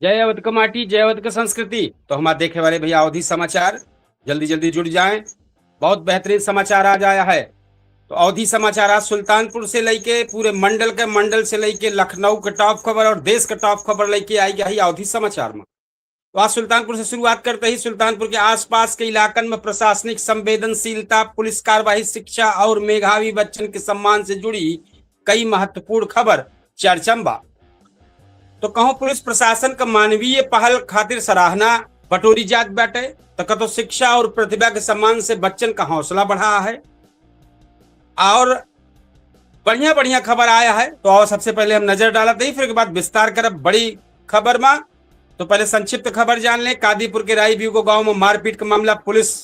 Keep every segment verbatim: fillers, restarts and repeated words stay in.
जय अवध का माटी, जय अवध का संस्कृति। तो हमारे देखे वाले भैया अवधी समाचार, जल्दी जल्दी जुड़ जाएं, बहुत बेहतरीन समाचार आज आया है। तो अवधी समाचार आज सुल्तानपुर से लेके पूरे मंडल के, मंडल से लेके लखनऊ के टॉप खबर और देश के टॉप खबर लेके आई गया है अवधी समाचार में। तो आज सुल्तानपुर से शुरुआत करते ही सुल्तानपुर के आसपास के इलाकन में प्रशासनिक संवेदनशीलता, पुलिस कार्यवाही, शिक्षा और मेघावी बच्चन के सम्मान से जुड़ी कई महत्वपूर्ण खबर चर्चा में बा। तो कहूँ पुलिस प्रशासन का मानवीय पहल खातिर सराहना बटोरी जात बाटे, तो कतो शिक्षा और प्रतिभा के सम्मान से बच्चन का हौसला बढ़ा है और बढ़िया बढ़िया खबर आया है। तो आओ सबसे पहले हम नजर डालत ही, फिर के बाद विस्तार करब बड़ी खबर मा। तो पहले संक्षिप्त खबर जान लें। कादीपुर के राई बीगो गांव में मारपीट का मामला, पुलिस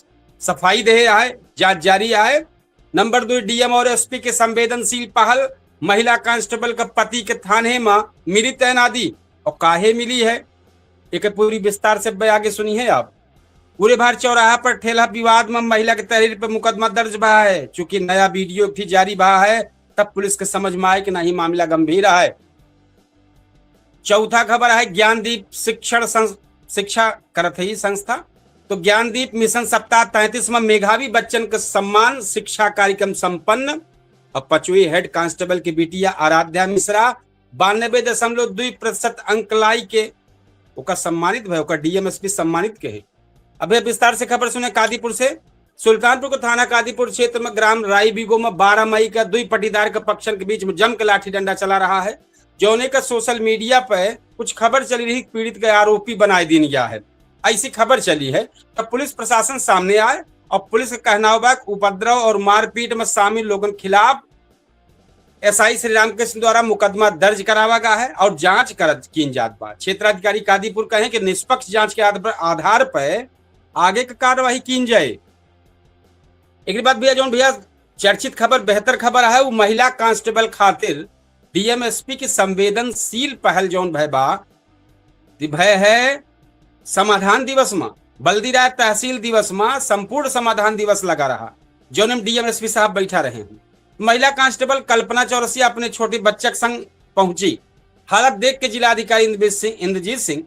सफाई दे है, जांच जारी है। नंबर दो, डीएम और एसपी के संवेदनशील पहल, महिला कांस्टेबल का पति के थाने में मिली तैनाती और काहे मिली है, एक पूरी विस्तार से ब-, आगे सुनी है आप। कूड़ेभार चौराहा पर ठेला विवाद में महिला के तहरीर पर मुकदमा दर्ज भा है। चूंकि नया वीडियो भी जारी भा है, तब पुलिस के समझ में आए कि नहीं, मामला गंभीर है। चौथा खबर है ज्ञानदीप शिक्षण सं-, शिक्षा करत है ये संस्था। तो ज्ञानदीप मिशन सप्ताह तैंतीस में मेघावी बच्चन के सम्मान शिक्षा कार्यक्रम संपन्न। और पचवी हेड कांस्टेबल की बिटिया आराध्या मिश्रा बानबे दशमलव दुई प्रतिशत अंक लाई के ओका सम्मानित भय, ओका डीएम एसपी सम्मानित के है। अबे विस्तार से खबर सुने कादीपुर से। सुल्तानपुर के थाना कादीपुर क्षेत्र में ग्राम राई बीगो में बारह मई का दुई पटीदार के पक्षन के बीच में जम के लाठी डंडा चला रहा है, जौने का सोशल मीडिया पे कुछ खबर चली रही, पीड़ित के आरोपी बनाए दीन गया है, ऐसी खबर चली है। तब पुलिस प्रशासन सामने आए और पुलिस के कहनाव बा कि उपद्रव और मारपीट में शामिल लोगन खिलाफ एसआई श्री रामकृष्ण द्वारा मुकदमा दर्ज करावा गया है और जांच करत कीन जात बा। क्षेत्राधिकारी कादीपुर कहें कि निष्पक्ष जांच के आधार पर, आधार पर आगे के कार्यवाही कीन जाए। एक बात भैया, जौन भैया चर्चित खबर, बेहतर खबर है, वो महिला कांस्टेबल खातिर डीएम एसपी की संवेदनशील पहल जौन भय बा, ती भय है समाधान दिवस मा, बल्दी राय तहसील दिवस मा संपूर्ण समाधान दिवस लगा रहा, जौन में डीएम एसपी साहब बैठा रहे हैं। महिला कांस्टेबल कल्पना चौरसिया अपने छोटे बच्चा के संग पहुंची। हालत देख के जिलाधिकारी इंद्रजीत सिंह, इंद्रजीत सिंह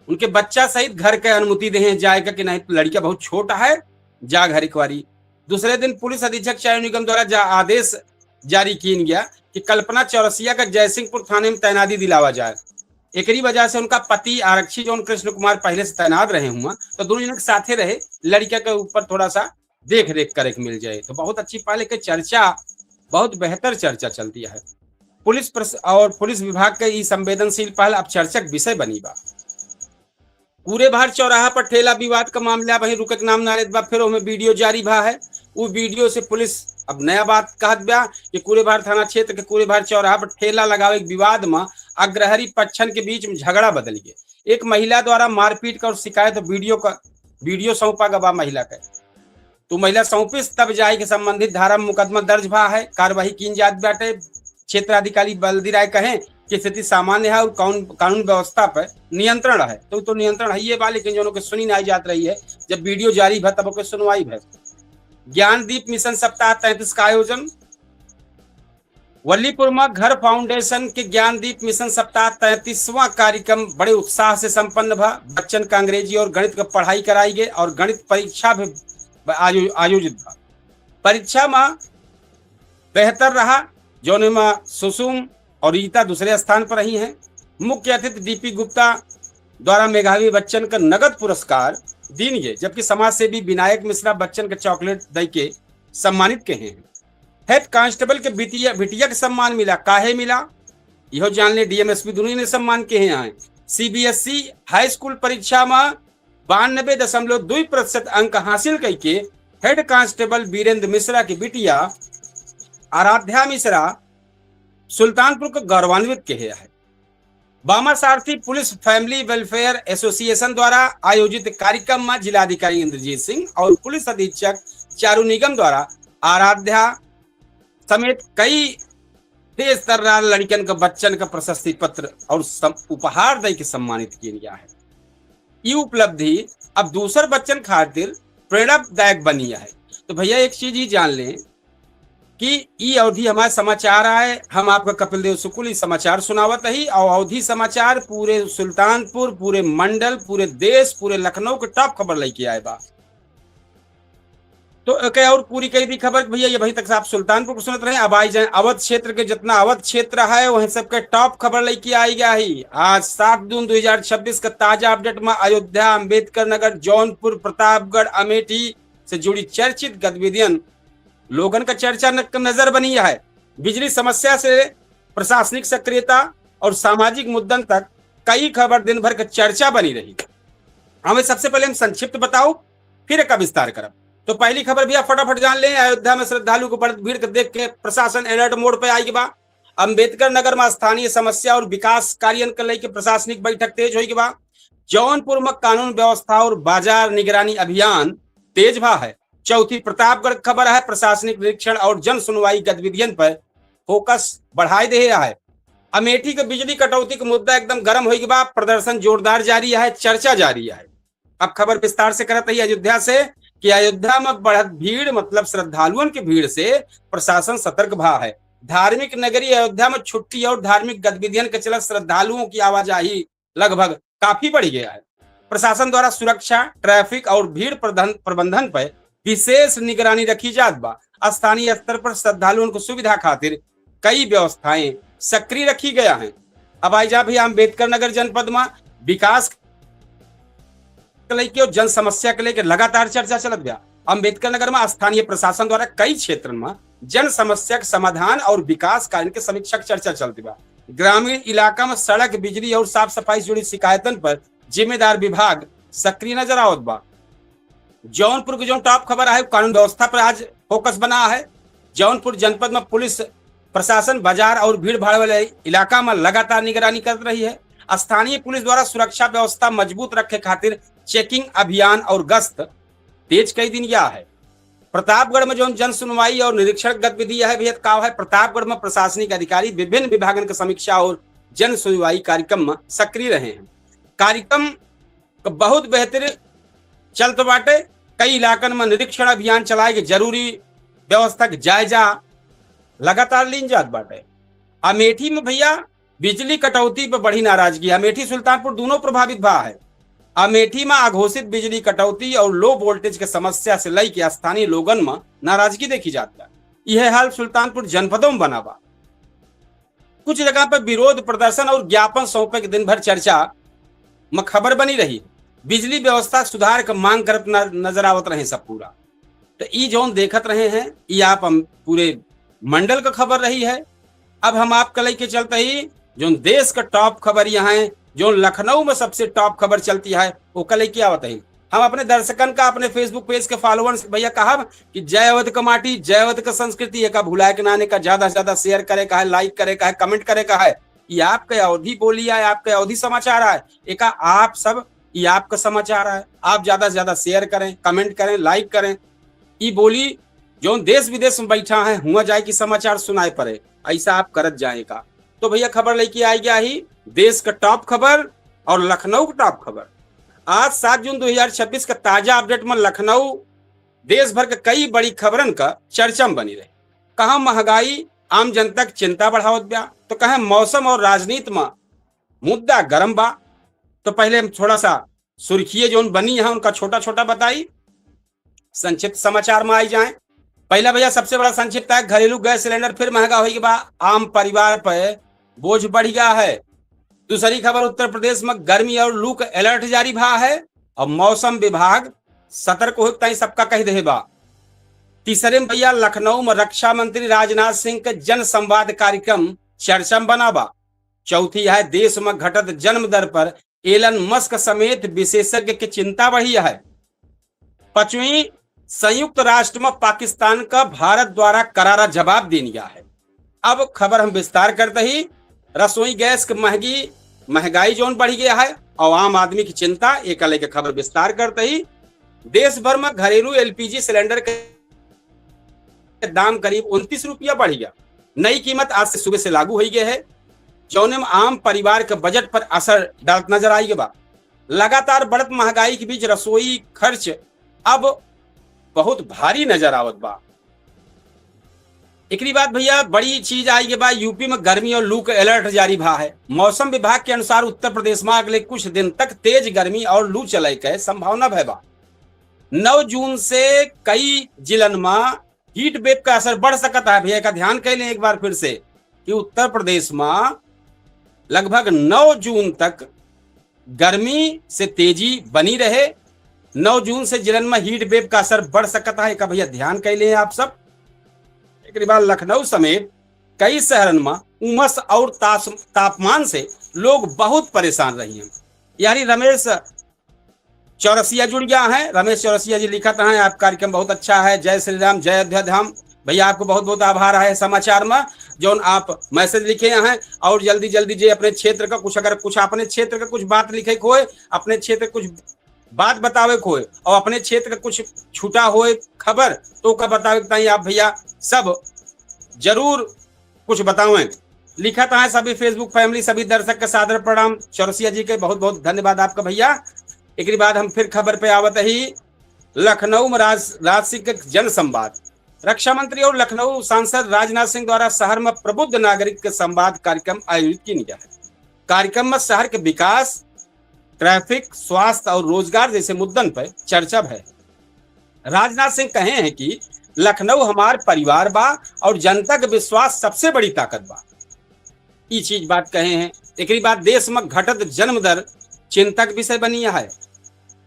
उनके बच्चा सहित घर के अनुमति दे हैं जाए का कि नहीं, लड़का बहुत छोटा है, जा घर एक बारी। दूसरे दिन पुलिस अधीक्षक चायु निगम द्वारा जा आदेश जारी कीन गया कि कल्पना चौरसिया का जयसिंहपुर थाने में तैनाती दिलावा जाए। एकरी वजह से उनका पति आरक्षी जौन कृष्ण कुमार पहले से तैनात रहे हुआ, तो दोनों जन के साथे रहे, लड़का के ऊपर थोड़ा सा देख रेख करे के मिल जाए। तो बहुत अच्छी पहल के चर्चा, बहुत बेहतर चर्चा चलती है। पुलिस प्रस-, और पुलिस विभाग के ई संवेदनशील पहल अब चर्चा के विषय बनी बा। कूड़ेभार चौराहा पर ठेला विवाद का मामला वहीं रुके के नाम ना लेत बा, फिर ओमे वीडियो जारी भा है। उ वीडियो से पुलिस अब नया बात कहत बा कि कूड़ेभार थाना क्षेत्र के कूड़ेभार चौराहा पर ठेला लगावे के विवाद में अग्रहरी पक्षन के बीच में झगड़ा बदल गया। एक महिला द्वारा मारपीट का और शिकायत वीडियो का, वीडियो सौंपा गवा महिला के। तो महिला सौंपिस तब जाए के संबंधित धारा में मुकदमा दर्ज भा है, कार्यवाही कीन जात बाटे। क्षेत्राधिकारी बल्दी राय कहें कि स्थिति सामान्य है और कानून, कानून व्यवस्था पर नियंत्रण है। तो, तो नियंत्रण है ये बा, लेकिन जोनों के सुनी नहीं जात रही है। जब वीडियो जारी भा तब ओके सुनवाई भा। ज्ञानदीप मिशन सप्ताह तैंतीस का आयोजन। वल्लीपुर में घर फाउंडेशन के ज्ञानदीप मिशन सप्ताह तैंतीसवाँ कार्यक्रम बड़े उत्साह से संपन्न भा। बच्चन का अंग्रेजी और गणित का पढ़ाई कराई गई और गणित परीक्षा भी आयो-, आयोजित भा। परीक्षा में बेहतर रहा, जौने में सुसुम और रीता दूसरे स्थान पर रही हैं। मुख्य अतिथि डीपी गुप्ता द्वारा मेघावी बच्चन का नगद पुरस्कार दीन गए, जबकि समाज सेवी विनायक मिश्रा बच्चन का चॉकलेट दे के सम्मानित कहे हैं। हेड कांस्टेबल के बिटिया, बिटिया के सम्मान मिला, काहे मिला, इहो जान ले। डीएम एसपी दोनों ने सम्मान के हैं आए। सीबीएसई हाई स्कूल परीक्षा में बानबे दशमलव दुई प्रतिशत अंक हासिल करके हेड कांस्टेबल वीरेंद्र मिश्रा की बिटिया आराध्या मिश्रा सुल्तानपुर को गौरवान्वित के है। बामा सारथी पुलिस फैमिली वेलफेयर एसोसिएशन द्वारा आयोजित कार्यक्रम में जिलाधिकारी इंद्रजीत सिंह और पुलिस अधीक्षक चारू निगम द्वारा आराध्या समेत कई तेज तर्रार लड़कन के बच्चन का प्रशस्ति पत्र और सम-, उपहार दे के सम्मानित किया गया है। ये उपलब्धि अब दूसर बच्चन खातिर प्रेरणादायक बनी है। तो भैया एक चीज ही जान लें, कि ई अवधी हमार समाचार आए, हम आपका कपिल देव शुक्ल ई समाचार सुनावत ही। और अवधी समाचार पूरे सुल्तानपुर, पूरे मंडल, पूरे देश, पूरे लखनऊ के टॉप खबर लेके आए बा। तो एक और पूरी कही दी खबर कि भैया, ये अभी तक से आप सुल्तानपुर को सुनत रहे, अब आई जाए अवध क्षेत्र के, जितना अवध क्षेत्र है वहीं सबके टॉप खबर लेके आई गया ही। आज सात जून दो हज़ार छब्बीस का ताजा अपडेट में अयोध्या, अंबेडकर नगर, जौनपुर, प्रतापगढ़, अमेठी से जुड़ी चर्चित गतिविधियन, लोगन का चर्चा न-, नजर बनी है। बिजली समस्या से प्रशासनिक सक्रियता और सामाजिक मुद्दन तक कई खबर दिन भर के चर्चा बनी रही। हमें सबसे पहले हम संक्षिप्त बताओ, फिर एका विस्तार करब। तो पहली खबर भैया फटाफट जान लें, अयोध्या में श्रद्धालु को बढ़त भीड़ के देख के प्रशासन अलर्ट मोड पे आई बा। अंबेडकर नगर में स्थानीय समस्या और विकास कार्यन के लेके प्रशासनिक बैठक तेज होई के बा। जौनपुर में कानून व्यवस्था और बाजार निगरानी अभियान तेज भा है। चौथी प्रतापगढ़ खबर है, प्रशासनिक निरीक्षण और जन सुनवाई गतिविधियन पर फोकस बढ़ाए दे है। अमेठी के बिजली कटौती के मुद्दा एकदम गर्म होई के बा, प्रदर्शन जोरदार जारी है, चर्चा जारी है। अब खबर विस्तार से करत ही अयोध्या से कि अयोध्या में बढ़त भीड़, मतलब श्रद्धालुअन की भीड़ से प्रशासन सतर्क भा है। धार्मिक नगरी अयोध्या में छुट्टी और धार्मिक गतिविधियन के चलत श्रद्धालुओं की आवाजाही लगभग काफी बढ़ गया है। प्रशासन द्वारा सुरक्षा, ट्रैफिक और भीड़ प्रबंधन, प्रबंधन पर विशेष निगरानी रखी जात बा। स्थानीय स्तर पर श्रद्धालुओं को सुविधा खातिर कई व्यवस्थाएं सक्रिय रखी गया हैं। अब आई जा भैया अम्बेडकर नगर जनपद में विकास के लेके और जन समस्या के लेके लगातार चर्चा चलत बा। अम्बेडकर नगर में स्थानीय प्रशासन द्वारा कई क्षेत्रन में जन समस्या के समाधान और विकास कार्य के समीक्षा के चर्चा चलत बा। ग्रामीण इलाका में सड़क, बिजली और साफ सफाई से जुड़ी शिकायतन पर जिम्मेदार विभाग सक्रिय नजर आवत बा। जौनपुर के जौन टॉप खबर है, कानून व्यवस्था पर आज फोकस बना है। जौनपुर जनपद में पुलिस प्रशासन बाजार और भीड़ भाड़ वाले इलाका में लगातार निगरानी करत रही है। स्थानीय पुलिस द्वारा सुरक्षा व्यवस्था मजबूत रखे खातिर चेकिंग अभियान और गश्त तेज कई दिन गया है। प्रतापगढ़ में जौन जन सुनवाई और निरीक्षण गतिविधि है, भैया, का है, प्रतापगढ़ में प्रशासनिक अधिकारी विभिन्न विभागन के समीक्षा और जन सुनवाई कार्यक्रम में सक्रिय रहे हैं। कार्यक्रम क बहुत बेहतर चलत बाटे। कई इलाकन में निरीक्षण अभियान चलाए के जरूरी व्यवस्था के जायजा लगातार लीन जात बाटे। अमेठी में भैया बिजली कटौती पर बड़ी नाराजगी है। अमेठी सुल्तानपुर दोनों प्रभावित भा है। अमेठी में अघोषित बिजली कटौती और लो वोल्टेज के समस्या से लई के स्थानीय लोगन में नाराजगी देखी जात बा। यह हाल सुल्तानपुर जनपदों में बना बा। कुछ जगह पर विरोध प्रदर्शन और ज्ञापन सौंपे के दिन भर चर्चा में खबर बनी रही। बिजली व्यवस्था सुधार के मांग करत न-, नजर आवत रहे सब पूरा। तो ई जौन देखत रहे हैं, ई आप हम पूरे मंडल का खबर रही है। अब हम आपका लेके चलते ही जौन देश का टॉप खबर यहाँ है, जौन लखनऊ में सबसे टॉप खबर चलती है, ओका लेके आवत ही। हम अपने दर्शकन का, अपने Facebook पेज के फॉलोअर्स भैया कहब कि जय अवध का माटी, जय अवध का संस्कृति, एका भुलाए के नाने का ज्यादा से ज्यादा शेयर करे का है, लाइक करे का है, कमेंट करे का है। ये आपके अवधी बोली आए, आपके अवधी समाचार आए, एका आप सब, ये आपका समाचार आए, आप ज्यादा से ज्यादा शेयर करें, कमेंट करें, लाइक करें। ई बोली जौन देश विदेश में बैठा है, हुआ जाए कि समाचार सुनाए पड़े, ऐसा आप करत जाए का। तो भैया खबर लेके आई गया ही देश का टॉप खबर और लखनऊ का टॉप खबर। आज सात जून दो हज़ार छब्बीस का ताजा अपडेट में लखनऊ देश भर के कई बड़ी खबरन का चर्चा में बनी रहे। कहाँ महंगाई आम जनता की चिंता बढ़ावत बा, तो कहाँ मौसम और राजनीति में मुद्दा गरम बा। तो पहले हम थोड़ा सा सुर्खिये जौन बनी है उनका छोटा छोटा बताई, संक्षिप्त समाचार में आई जाए। पहला भैया सबसे बड़ा संक्षिप्त है, घरेलू गैस सिलेंडर फिर महंगा होई के बा, आम परिवार पर बोझ बढ़ गया है। दूसरी खबर, उत्तर प्रदेश में गर्मी और लू का अलर्ट जारी भा है और मौसम विभाग सतर्क हो ताई सबका कह दे बा। तीसरे में भैया लखनऊ में रक्षा मंत्री राजनाथ सिंह के जन संवाद कार्यक्रम चर्चा में बना बा। चौथी है देश में घटत जन्म दर पर एलन मस्क समेत विशेषज्ञ की चिंता बढ़ी है। पांचवी, संयुक्त राष्ट्र में पाकिस्तान का भारत द्वारा करारा जवाब देन गया है। अब खबर हम विस्तार करते ही रसोई गैस की महंगी, महंगाई जौन बढ़ गया है और आम आदमी की चिंता, एक लेके खबर विस्तार करते ही देश भर में घरेलू एलपीजी सिलेंडर के दाम करीब उनतीस रुपया बढ़ गया। नई कीमत आज से सुबह से लागू हो गई है, जौने में आम परिवार के बजट पर असर डालत नजर आई बा। लगातार बढ़त महंगाई के बीच रसोई खर्च अब बहुत भारी नजर आवत बा। एकरी बाद भइया बड़ी चीज आई के बा, यूपी में गर्मी और लू के अलर्ट जारी भा है। मौसम विभाग के अनुसार उत्तर प्रदेश में अगले कुछ दिन तक तेज गर्मी और लू चले के संभावना भय बा। नौ जून से कई जिलन में हीट वेव का असर बढ़ सकता है। भइया, एका ध्यान कइ लें एक बार फिर से कि उत्तर प्रदेश में लगभग नौ जून तक गर्मी से तेजी बनी रहे। नौ जून से जिलन में हीट वेव का असर बढ़ सकता है, एका भइया ध्यान कइ लें आप सब। एकरी बाद लखनऊ समेत कई शहरन में उमस और तास-, तापमान से लोग बहुत परेशान रही हैं। यानी रमेश चौरसिया जुड़ गया है। रमेश चौरसिया जी लिखत हैं, "आप कार्यक्रम बहुत अच्छा है, जय श्री राम, जय अयोध्या धाम।" भइया, आपको बहुत बहुत आभार है समाचार में, जौन आप मैसेज लिखे हैं। और जल्दी जल्दी जे अपने क्षेत्र का कुछ, अगर कुछ अपने क्षेत्र का कुछ बात लिखे के होए, अपने क्षेत्र का कुछ बात बतावे के होए और अपने क्षेत्र का कुछ छूटा होए खबर, तो ओका बतावे के ताई आप भइया सब जरूर कुछ बतावें। लिखत हैं सभी Facebook फैमिली, सभी दर्शक के सादर प्रणाम। चौरसिया जी के बहुत बहुत धन्यवाद आपका भइया। एकरी बाद हम फिर खबर पे आवत ही। लखनऊ में राज-, राजसिक जनसंवाद। रक्षा मंत्री और लखनऊ सांसद राजनाथ सिंह द्वारा शहर में प्रबुद्ध नागरिक के संवाद कार्यक्रम आयोजित किया गया है। कार्यक्रम में शहर के विकास, ट्रैफिक, स्वास्थ्य और रोजगार जैसे मुद्दन पर चर्चा भय। राजनाथ सिंह कहे हैं कि लखनऊ हमार परिवार बा और जनता के विश्वास सबसे बड़ी ताकत बा। ई चीज बात कहे हैं। एकरी बाद देश में घटत जन्म दर चिंता के विषय बनी है।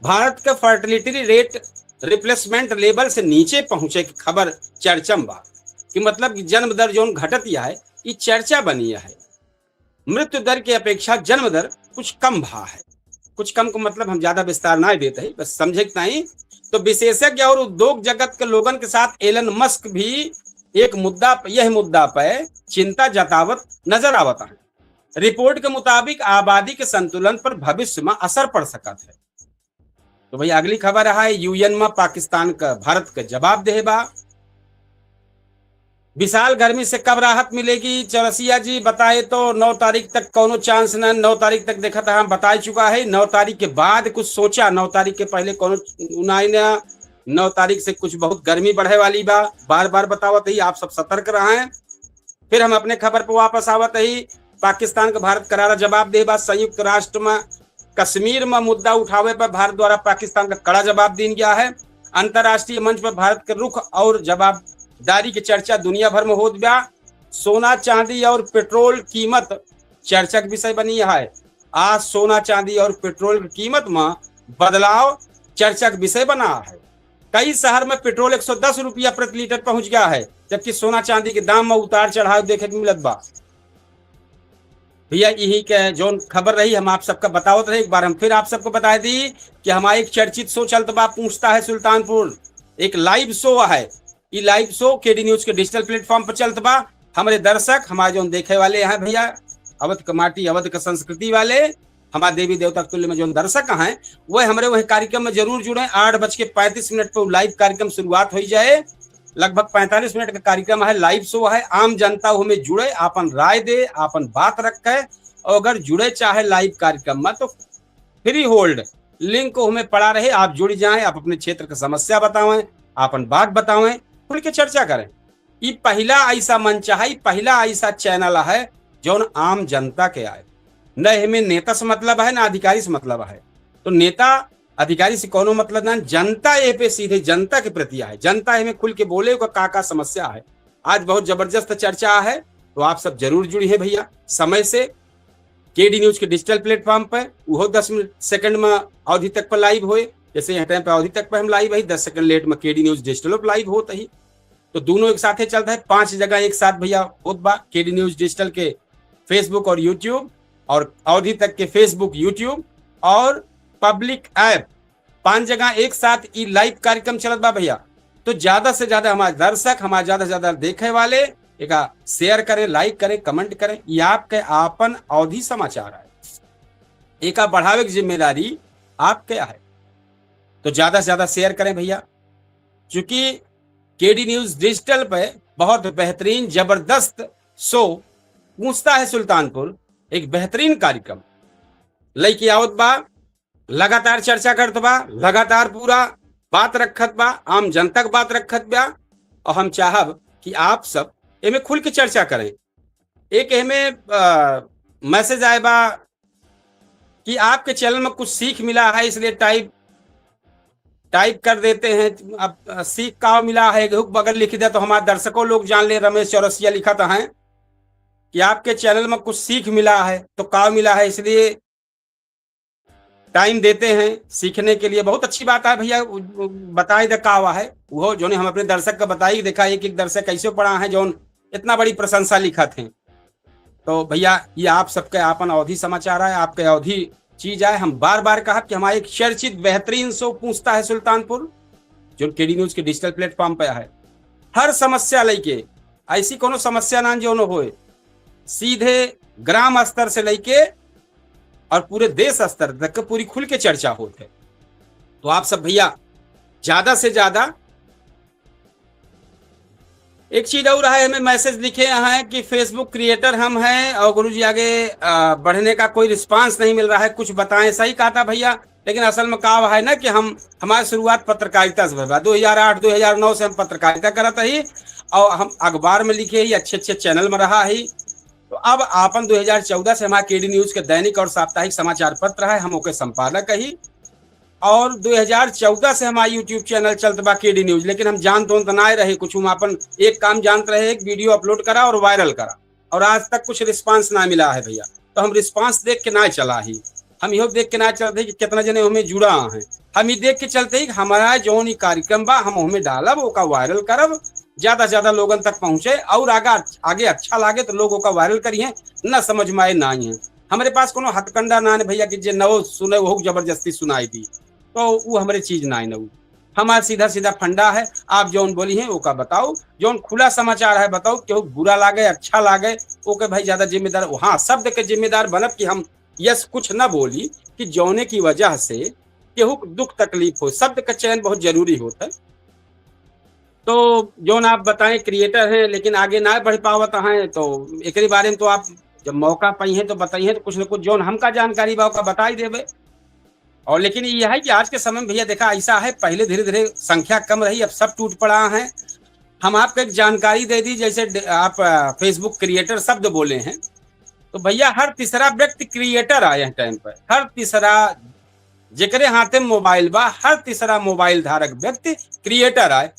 भारत के फर्टिलिटी रेट रिप्लेसमेंट लेवल से नीचे पहुंचे की खबर चर्चा में बा, कि मतलब कि जन्म दर जौन घटत है, ई चर्चा बनी है। मृत्यु दर की अपेक्षा जन्म दर कुछ कम भा है। कुछ कम को मतलब हम ज्यादा विस्तार ना देते हैं, बस समझे के ताई। तो विशेषज्ञ और उद्योग जगत के लोगन के साथ एलन मस्क भी एक मुद्दा प-, यह मुद्दा पे चिंता जतावत नजर आवत है। रिपोर्ट के मुताबिक आबादी के संतुलन पर भविष्य में असर पड़ सकत है। तो भइया, अगली खबर है, यूएन में पाकिस्तान का, भारत का जवाब देहे बा। विशाल गर्मी से कब राहत मिलेगी? चौरसिया जी बताए तो नौ तारीख तक कौनो चांस ना, नौ तारीख तक देखा था, हम बता चुका है। नौ तारीख के बाद कुछ सोचा, नौ तारीख के पहले कौनो उनाई ना, नौ तारीख से कुछ बहुत गर्मी बढ़े वाली बा। बार बार बतावत ही, आप सब सतर्क रहें। फिर हम अपने खबर पर वापस आवत ही। पाकिस्तान का भारत करारा जवाब दे बा। संयुक्त राष्ट्र में कश्मीर में मुद्दा उठावे पर भारत द्वारा पाकिस्तान का कड़ा जवाब दीन गया है। अंतर्राष्ट्रीय मंच पर भारत के रुख और जवाबदारी की चर्चा दुनिया भर में होत बा। सोना, चांदी और पेट्रोल कीमत चर्चा के विषय बनी है। आज सोना, चांदी और पेट्रोल की कीमत में बदलाव चर्चा के विषय बना है। कई शहर में पेट्रोल एक सौ दस रुपया प्रति लीटर पहुंच गया है, जबकि सोना चांदी के दाम में उतार चढ़ाव देखे के मिलत बा। भइया, यही के जौन खबर रही, हम आप सबका बतावत रहे। एक बार हम फिर आप सबको बता दी कि हमारा एक चर्चित शो चलत बा, पूछता है सुल्तानपुर, एक लाइव शो है। ई लाइव शो केडी न्यूज के डिजिटल प्लेटफॉर्म पर चलत बा। हमरे दर्शक, हमारे जौन देखे वाले हैं भइया, अवध का माटी, अवध का संस्कृति वाले, हमारे देवी देवता के तुल्य में जौन दर्शक हैं, वह हमरे वह कार्यक्रम में जरूर जुड़े। आठ बज के पैंतीस मिनट पर लाइव कार्यक्रम शुरुआत हो जाए। लगभग पैंतालीस मिनट का कार्यक्रम है, लाइव शो है। आम जनता हमें जुड़े, आपन राय दे, आपन बात रखे। और अगर जुड़े चाहे लाइव कार्यक्रम में तो फ्री होल्ड लिंक हमें पड़ा रहे, आप जुड़ जाएं, आप अपने क्षेत्र की समस्या बतावें, आपन बात बतावें, खुल के चर्चा करें। ई पहिला ऐसा मंच है, ई पहिला ऐसा चैनल है जौन आम जनता के आए। न एमे नेता से मतलब है, न अधिकारी से मतलब है। तो नेता अधिकारी से कौनो मतलब ना, जनता ए पे सीधे जनता के प्रति आए, जनता एमे खुल के बोले ओकर का का समस्या है। आज बहुत जबरदस्त चर्चा है, तो आप सब जरूर जुड़ी है भइया समय से। केडी न्यूज के डिजिटल प्लेटफॉर्म पर उहो दस मिनट सेकंड में अवधि तक पर लाइव होए, जैसे यह टाइम पर अवधि तक पर हम लाइव है, दस सेकंड लेट में केडी न्यूज डिजिटल पर लाइव होत ही। तो दोनों एक साथे चलत है, पांच जगह एक साथ भइया होत बा केडी न्यूज डिजिटल के Facebook और YouTube और अवधि तक के Facebook, YouTube और पब्लिक ऐप, पांच जगह एक साथ ई लाइव कार्यक्रम चलत बा भइया। तो ज्यादा से ज्यादा हमारे दर्शक, हमारे ज्यादा से ज्यादा देखे वाले एका शेयर करें, लाइक करें, कमेंट करें। ये आपके आपन अवधी समाचार है, एका बढ़ावे की जिम्मेदारी आपके है। तो ज्यादा से ज्यादा शेयर करें भइया, क्योंकि केडी न्यूज डिजिटल पे बहुत बेहतरीन जबरदस्त शो पूछता है सुल्तानपुर, एक बेहतरीन कार्यक्रम लइके आवत बा। लगातार चर्चा करत बा, लगातार पूरा बात रखत बा, आम जनता के बात रखत बा। और हम चाहब कि आप सब एमे खुल के चर्चा करें। एक एमे, अ, मैसेज आए बा कि आपके चैनल में कुछ सीख मिला है, इसलिए टाइप, टाइप कर देते हैं। अब, अ, सीख का मिला है, एक बगल लिख दे तो हमारे दर्शकों लोग जान ले। रमेश चौरसिया लिखत हैं कि आपके चैनल में कुछ सीख मिला है, तो का मिला है, इसलिए टाइम देते हैं सीखने के लिए। बहुत अच्छी बात है भैया, उ-, उ-, बताई दे का हुआ है, वो जो हम अपने दर्शक का बताई, देखा एक एक दर्शक कैसे पड़ा है, जो इतना बड़ी प्रशंसा लिखत हैं। तो भैया, ये आप सबके आपन अवधी समाचार है, आपके अवधी चीज है। हम बार बार कहा कि हमारा एक चर्चित बेहतरीन शो पूछता है सुल्तानपुर, जो केडी न्यूज के डिजिटल प्लेटफॉर्म पे है। हर समस्या लेके, ऐसी कोनो समस्या ना जो न होए, सीधे ग्राम स्तर से लेके और पूरे देश स्तर तक के पूरी खुल के चर्चा होत है। तो आप सब भैया ज्यादा से ज्यादा एक चीज और है, हमें मैसेज लिखे हैं कि Facebook क्रिएटर हम हैं और गुरुजी आगे, अ, बढ़ने का कोई रिस्पांस नहीं मिल रहा है, कुछ बताएं। सही कहा था भैया, लेकिन असल में का है ना कि हम, हमारी शुरुआत पत्रकारिता से भइल बा। दो हज़ार आठ, दो हज़ार नौ से हम पत्रकारिता करत ही और हम अखबार में लिखे ही, अच्छे अच्छे चैनल में रहा ही। तो अब आपन दो हज़ार चौदह से हमारे केडी न्यूज के दैनिक और साप्ताहिक समाचार पत्र है, हम ओके संपादक ही। और दो हज़ार चौदह से हमारा YouTube चैनल चलत बा केडी न्यूज, लेकिन हम जानत तो ना रहे कुछ, हम आपन एक काम जानत रहे, एक वीडियो अपलोड करा और वायरल करा, और आज तक कुछ रिस्पांस ना मिला है भैया। तो हम रिस्पांस देख के ना चला ही, हम इहो देख के ना चलते कि कितना जने हमें जुड़ा हैं। हम ही देख के चलते ही कि हमारा जौन ई कार्यक्रम बा, हम हमें डालब, ओका वायरल करब, ज्यादा से ज्यादा लोगन तक पहुँचे और आगा, आगे अच्छा लागे तो लोग ओका वायरल करिहें, ना समझ में आए ना ही है। हमरे पास कोनो हथकंडा ना है भैया कि जे नवो सुने वो जबरदस्ती सुनाई दी, तो वो हमरे चीज ना है। नवो हमार सीधा सीधा फंडा है, आप जौन बोली हैं ओका बताओ, जौन खुला समाचार है बताओ, केहू बुरा लागे अच्छा लागे, ओके भाई ज्यादा जिम्मेदार, हाँ, शब्द के जिम्मेदार बनब कि हम यस कुछ ना बोली कि जौने की वजह से केहू के दुख तकलीफ हो। शब्द का चयन बहुत जरूरी होता है। तो जौन आप बताएं क्रिएटर हैं लेकिन आगे ना बढ़ पावत हैं, तो एकरे बारे में तो आप जब मौका पाई हैं तो बताई हैं, तो कुछ ना कुछ जौन हमका जानकारी बा ओका बताई देबे। और लेकिन ये है कि आज के समय में भैया देखा ऐसा है, पहले धीरे धीरे संख्या कम रही, अब सब टूट पड़ा है। हम आपको एक जानकारी दे दी, जैसे ड-, आप, अ, Facebook क्रिएटर शब्द बोले हैं, तो भैया हर तीसरा व्यक्ति क्रिएटर आए हैं टाइम पर, हर तीसरा जेकरे हाथे मोबाइल बा, हर तीसरा मोबाइल धारक व्यक्ति क्रिएटर आए।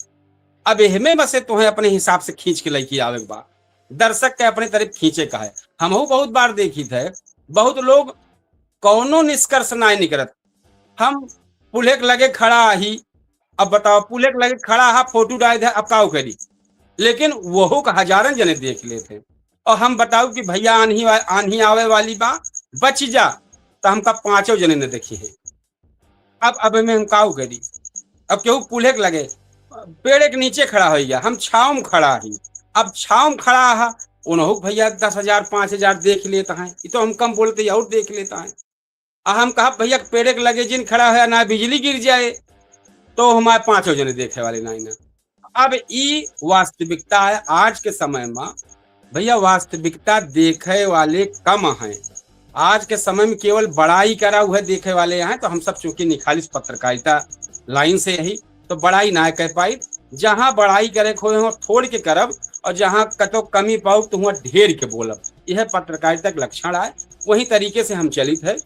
अब एहमे में से तोहे अपने हिसाब से खींच के लइके आवे के बा, दर्शक के अपने तरफ खींचे का है। हमहू बहुत बार देखी थे, बहुत लोग कौनो निष्कर्ष ना निकलत। हम पुल्हे के लगे खड़ा ही, अब बताओ, पुल्हे के लगे खड़ा हा, फोटो डाल दे, अब काऊ करी? लेकिन वहू का हजारन जने देख लेते। और हम बताऊ कि भैया आन्ही वा-, आन्ही आवे वाली बा, बच जा, तो हमका पांचों जने न देखी है। अब, अब में हम काऊ करी? अब केहू पुल्हे के लगे, पेड़े के नीचे खड़ा हो गया, हम छाव में खड़ा ही। अब छाव में खड़ा हा, उनहू के भैया दस हजार, पाँच हजार देख लेता है, ये तो हम कम बोलते ही और देख लेता है। आ हम कहा भैया पेड़े के लगे जिन खड़ा है ना बिजली गिर जाए, तो हमारे पांचों जने देखे वाले ना ही ना। अब ई वास्तविकता है आज के समय में भैया, वास्तविकता देखे वाले कम हैं। आज के समय में केवल बड़ाई करा हुआ देखे वाले हैं, तो हम सब चूंकि निखालिस पत्रकारिता लाइन से यही, तो बड़ाई ना कह पाई। जहाँ बड़ाई करे के होए हो थोड़ के करब, और जहाँ कतो कमी पाऊ तो हुआ ढेर के बोलब। यह पत्रकारिता के लक्षण आए। वही तरीके से हम चलित है,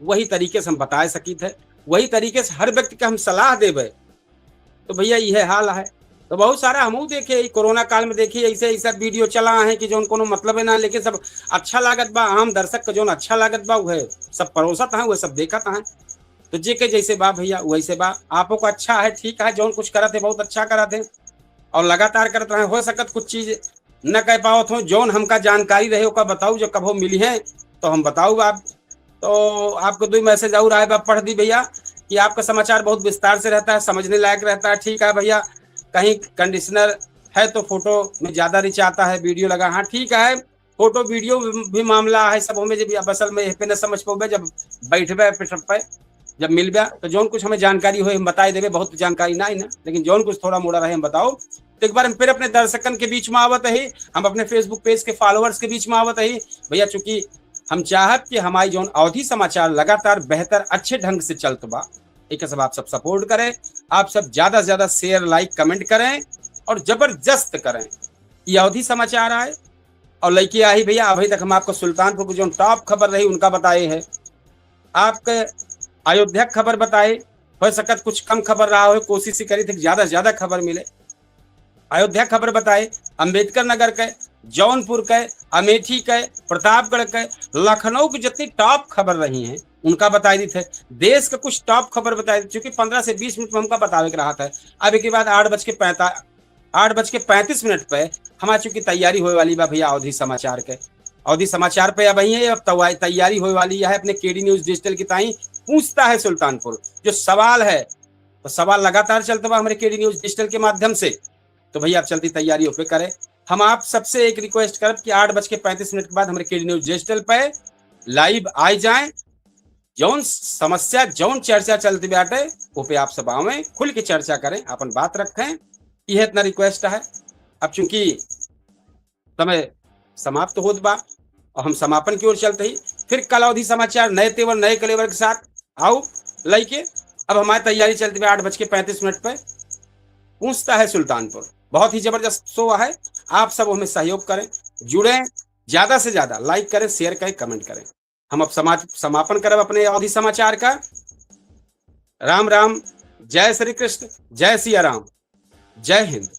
वही तरीके से हम बताए सकित है, वही तरीके से हर व्यक्ति के हम सलाह देबे। तो भैया यह हाल है। तो बहुत सारा हमहू देखे, ई कोरोना काल में देखिए ऐसे ऐसा वीडियो चला है कि जौन कोनो मतलब है ना, लेकिन सब अच्छा लागत बा, आम दर्शक के जौन अच्छा लागत बा वह सब परोसत हैं, वह सब देखत हैं। तो जे के जैसे बा भैया वैसे बा, आपो को अच्छा है, ठीक है, जौन कुछ करत है बहुत अच्छा करत है और लगातार करत रहे। हो सकत कुछ चीज न कह पावत हो, जौन हमका जानकारी रहे ओका बताऊ, जो कभो मिली है तो हम बताऊ आप। तो आपको दो मैसेज और आए बा, पढ़ दी भैया कि आपका समाचार बहुत विस्तार से रहता है, समझने लायक रहता है। ठीक है भैया, कहीं कंडीशनर है तो फोटो में ज्यादा रिच आता है, वीडियो लगा, हाँ ठीक है, फोटो वीडियो भी मामला है सब, हमें जब अब असल में यहाँ पे न समझ पाओगे, जब बैठबे पे सब पे जब मिलबे तो जौन कुछ हमें जानकारी होए हम बताए देबे, बहुत जानकारी ना है ना, लेकिन जौन कुछ थोड़ा मोड़ा रहे हम बताओ। तो एक बार हम फिर अपने दर्शकन के बीच में आवत ही, हम अपने Facebook पेज के फॉलोअर्स के बीच में आवत ही भैया, चूंकि हम चाहत कि हमारी जौन अवधी समाचार लगातार बेहतर अच्छे ढंग से चलत बा, एक सब आप सब सपोर्ट करें, आप सब ज्यादा से ज्यादा शेयर, लाइक, कमेंट करें और जबरदस्त करें। ये अवधी समाचार आए और लइके आही भइया, अभी तक हम आपको सुल्तानपुर की जौन top खबर रही उनका बताए हैं, आपके अयोध्या क खबर बताए, हो सकत कुछ कम खबर रहा हो, कोशिश ही करी थे कि ज्यादा से ज्यादा खबर मिले। अयोध्या क खबर बताए, अम्बेडकर नगर के, जौनपुर के, अमेठी के, प्रतापगढ़ के, लखनऊ की जितनी top खबर रही हैं उनका बताई दी थे। देश के कुछ top खबर बताई दी, चूंकि पन्द्रह से बीस मिनट में हमका बतावे के रहा था। अब एक बाद आठ बज के पैंता-, आठ बज के पैंतीस मिनट पे हमार चूंकि तैयारी होए वाली बा भइया अवधी समाचार के। अवधी समाचार पे अब यही है, अब तवा-, तैयारी होए वाली है अपने केडी न्यूज डिजिटल की ताई। पूछता है सुल्तानपुर, जो सवाल है तो सवाल लगातार चलत बा हमरे केडी न्यूज डिजिटल के माध्यम से। तो भइया आप चलती तैयारी ओपे करें। हम आप सबसे एक रिक्वेस्ट करब कि आठ बज के पैंतीस मिनट के बाद हमरे केडी न्यूज डिजिटल पे लाइव आए जाएं। जौन समस्या, जौन चर्चा चलती बाटे, वो पे आप सब आवें, खुल के चर्चा करें, अपन बात रखें, यह इतना रिक्वेस्ट है। अब चूंकि समय समाप्त होत बा और हम समापन की ओर चलते ही फिर कल अवधी समाचार नए तेवर, नए कलेवर के साथ आओ लइके। अब हमारी तैयारी चलती है आठ बज के पैंतीस मिनट पे। पूछता है सुल्तानपुर, बहुत ही जबरदस्त शो है, आप सब हमें सहयोग करें, जुड़ें, ज्यादा से ज्यादा लाइक करें, शेयर करें, कमेंट करें। हम अब समाज, समापन करब अपने अवधी समाचार का। राम राम, जय श्री कृष्ण, जय सिया राम, जय हिंद।